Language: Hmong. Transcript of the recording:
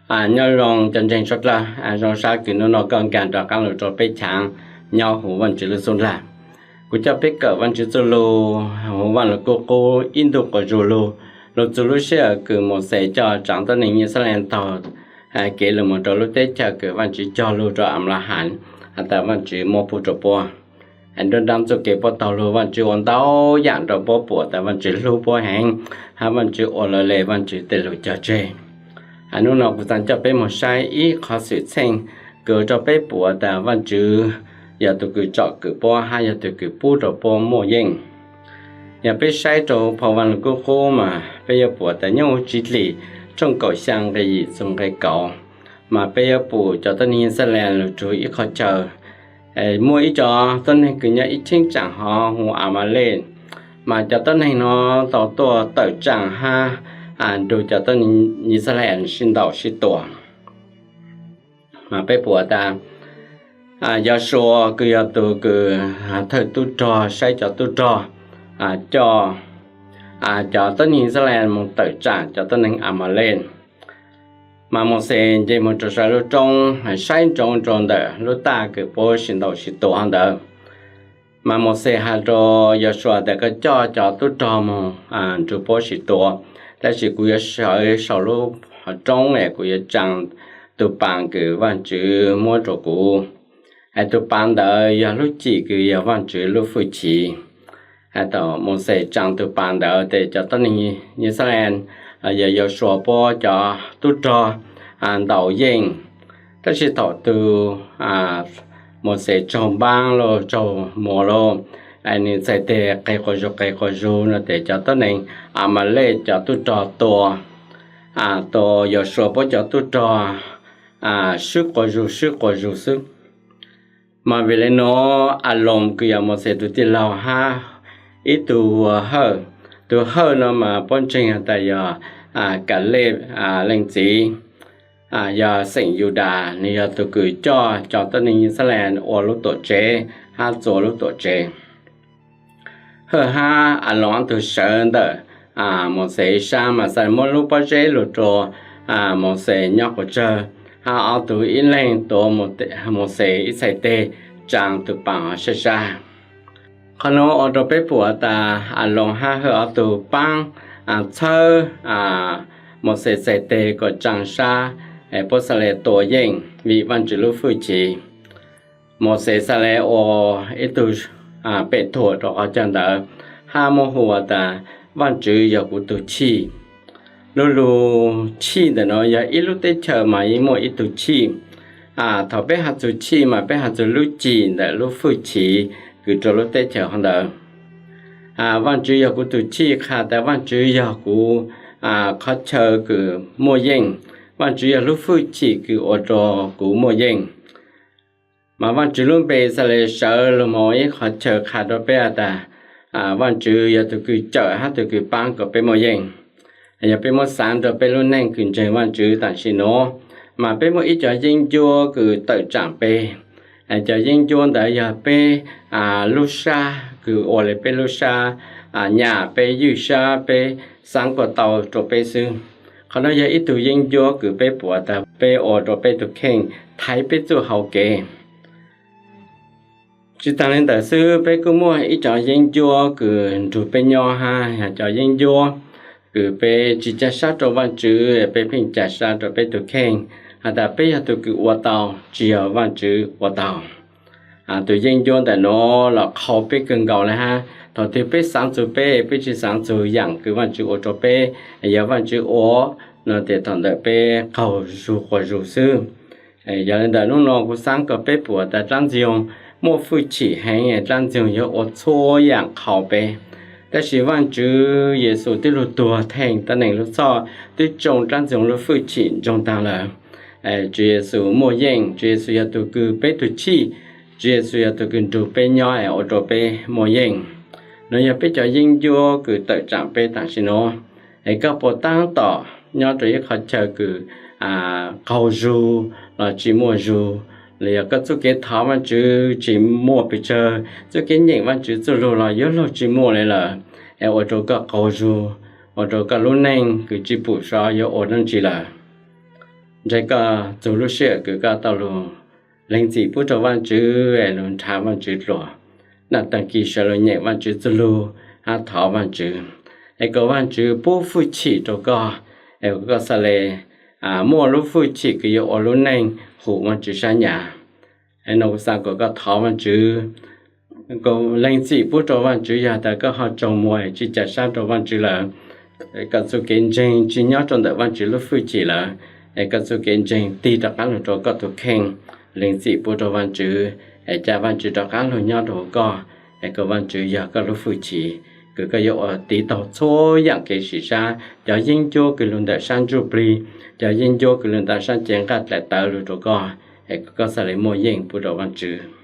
Nyob zoo cov ntseeg suav dlawg, zoo sab kws hnub no koj nkag rov qaab lug rua peb channel nyob huv Vaajtswv lub xub ntiag. Kuv coj peb kawm Vaajtswv txuj lug huv Vaaj Lug Kub Qub ib ntu quas zug lug, lug txug lub sij hawm kws Mauxes coj tsaam tuab neeg Yixalayees taug kev lug moog rua lub teb chaws kws Vaajtswv cog lug rua Amlahas has tas Vaajtswv muab pub rua puab. Nruab nraab txuj kev puab taug lug, Vaajtswv ua ntau yaam rua puab pum tas Vaajtswv hlub puab heev, hab Vaajtswv ua lawv le Vaajtswv tej lug cog tseg. Hnub no kuv xaav coj peb moog saib ib qhov xwm txheej kws ua rua peb pum tas Vaajtswv yog tug kws tsom kwm puab hab yog tug kws pub rua puab muaj yeej. Yog peb saib rua phau Vaaj Lug Kub Qub mas peb yuav pum tas nyob huv Txiv Dlim tshooj kaum xyaa nqe yim txug nqe kaum, mas peb yuav pum cov tuab neeg Yixalayees lug rua ib qhov chaw, muaj ib co tuab neeg kws nyob ib cheeb tsaam hov hu ua Amalej, mas cov tuab neeg no tau tuaj tawm tsaam hab nrug cov tuab neeg Yixalayees sib ntaus sib tua. Mas peb pum tas Yausuas kws yog tug kws thawj tub rog saib cov tub rog coj cov tuab neeg Yixalayees moog tawm tsaam cov tuab neeg Amalej. Mas Mauxes nce moog rua sau lub roob, saib ntsoov rua ntawm lub taj kws puab sib ntaus sib tua ntawd. Mas Mauxes has rua Yausuas tas koj coj cov tub rog moog nrug puab sib tua, tab sis kuv yuav sawv sau lub roob es kuv yuav tsaa tug paas kws Vaajtswv muab rua kuv. Es tug paas ntawd yog lub cim kws yog Vaajtswv lub fwj chim. Has tas Mauxes tsaa tug paas ntawd tes cov tuab neeg Yixalayees, yog Yausuas puab cov tub rog ntaus yeej. Tab sis thaum tug Mauxes tsaug npaab lug tsaug muas lug, nwg txhais teg qe quas zug qe quas zug no tes cov tuab neeg Amalej cov tub rog tua, tua Yausuas puab cov tub rog swb quas zug swb quas zug xwb. Mas vim le nuav Aloos kws yog Mauxes tug tij laug hab ib tug hawj, tug hawj no mas puab ntseeg has tas yog Kalej leej txiv, yog xeem Yudas, nwg yog tug kws coj cov tuab neeg Yixalayees ua lub tuam tsev hab txua lub tuam tsev. Hawj hab Aloos ob tug sawv ntawm Mauxes ib sab mas Xalee muab lub pob zeb lug rua Mauxes nyob quas tsawg, hab ob tug ib leeg tuav Mauxes ib txhais teg tsaa tug paas sab sab. Qhov nuav ua rua peb pum tas Aloos hab Hawj ob tug paab txhawb Mauxes txhais teg kom tsaa sab, puab Xalee tua yeej vim Vaajtswv lub fwj chim. Mauxes Xalee ua ib tug pem thuam rua qhov chaw ntawd, hab muab hu ua tas Vaajtswv yog kuv tug chij. Lub lug chij ntawm nuav yog ib lub teb chaws mas yeej muaj ib tug chij. Thaum peb has txug chij mas peb has txug lub cim ntawm lub fwj chim kws rua lub teb chaws hov ntawd. Vaajtswv yog kuv tug chij qha tas Vaajtswv yog kuv qhov chaw kws muaj yeej, Vaajtswv yog lub fwj chim kws ua rua kuv muaj yeej. Mas Vaajtswv lub npe Xalee sawv lug moog ib qhov chaw qha rua peb has tas Vaajtswv yog tug kws cawm hab tug kws paab kom peb muaj yeej. Yog peb muab xaav rua peb lub neej kws ntseeg Vaajtswv tam sim nuav, mas peb muaj ib co yeeb ncuab kws tawm tsaam peb. Cov yeeb ncuab ntawd yog peb lub sab kws ua le peb lub sab nyam, peb ywj sab, peb xaav kuas tau rua peb xwb. Qhov nuav yog ib tug yeeb ncuab kws peb pum tas peb ua rua peb tug kheej thaiv peb txuj hau kev. Tsi taag le ntawd xwb, peb kuj muaj ib co yeeb ncuab kws nrug peb nyob hab yog cov yeeb ncuab kws peb tsi ca sab rua Vaajtswv, peb pheej ca sab rua peb tug kheej, has tas peb yog tug kws ua tau, tsi yog Vaajtswv ua tau. Tug yeeb ncuab ntawm nuav los qhau peb kawg nkaus le hab. Thaum twg peb xaav txug peb, peb tsi xaav txug yaam kws Vaajtswv ua rua peb, yog Vaajtswv ua, no tes thaum ntawd peb qaug zug quas zug xwb. Yog le ntawd nub nua kuv xaav kom peb pum tas dlaab ntxwg nyoog muaj fwj chim heev, dlaab ntxwg nyoog yuav ua txhua yaam qhau peb. Tab sis Vaajtswv Yexus twb lug tuag theej tuab neeg lub txhoj, twb tsoo dlaab ntxwg nyoog lub fwj chim ntsoog taag lawm. Tswv Yexus muaj yeej, Tswv Yexus yog tug kws peb tug chij, Tswv Yexus yog tug kws nrug peb nyob es ua rua peb muaj yeej. Nuav yog peb cov yeeb ncuab kws tawm tsaam peb tam sim nuav. Es koj puas taab tom nyob rua ib qhov chaw kws qaug zug los tsi muaj zug, los yog koj txuj kev thov Vaajtswv tsi muaj pes tsawg, txuj kev nyeem Vaajtswv txuj lug los yuav luag tsi muaj le lawm, es ua rua koj qaug zug, ua rua koj lub neej kws tsi pum sov yuav ua dlaab tsi lawm. Ntshai koj txug lub sij hawm kws koj tau lug lees txim pub rua Vaajtswv es lug nrhav Vaajtswv dlua, na taag kis sawv lug nyeem Vaajtswv txuj lug hab thov Vaajtswv, es kom Vaajtswv pub fwj chim rua koj, es koj xaav le muaj lub fwj chim kws yuav ua lub neej hum Vaajtswv sab nyam. Nua kuv xaav kom koj thov Vaajtswv, lees txim pub rua Vaajtswv. Yog tas koj ho tsaug muag tsi ca sab rua Vaajtswv lawm, koj txuj kev ntseeg tsi nyob rua ntawm Vaajtswv lub fwj chim lawm, es koj txuj kev ntseeg tig rov qaab lug rua koj tug kheej. Lees txim pub rua Vaajtswv, es ca Vaajtswv rov qaab lug nyob rua huv koj, es kom Vaajtswv yog koj lub fwj chim, kws koj yuav ua tiv taug txhua yaam kev sim sab, cov yeeb ncuab kws lug ntawm sab ntsuj plig, cov yeeb ncuab kws lug ntawm sab cev nqaj dlaim tawv lug rua koj, es koj xaav le muaj yeej pub rua Vaajtswv.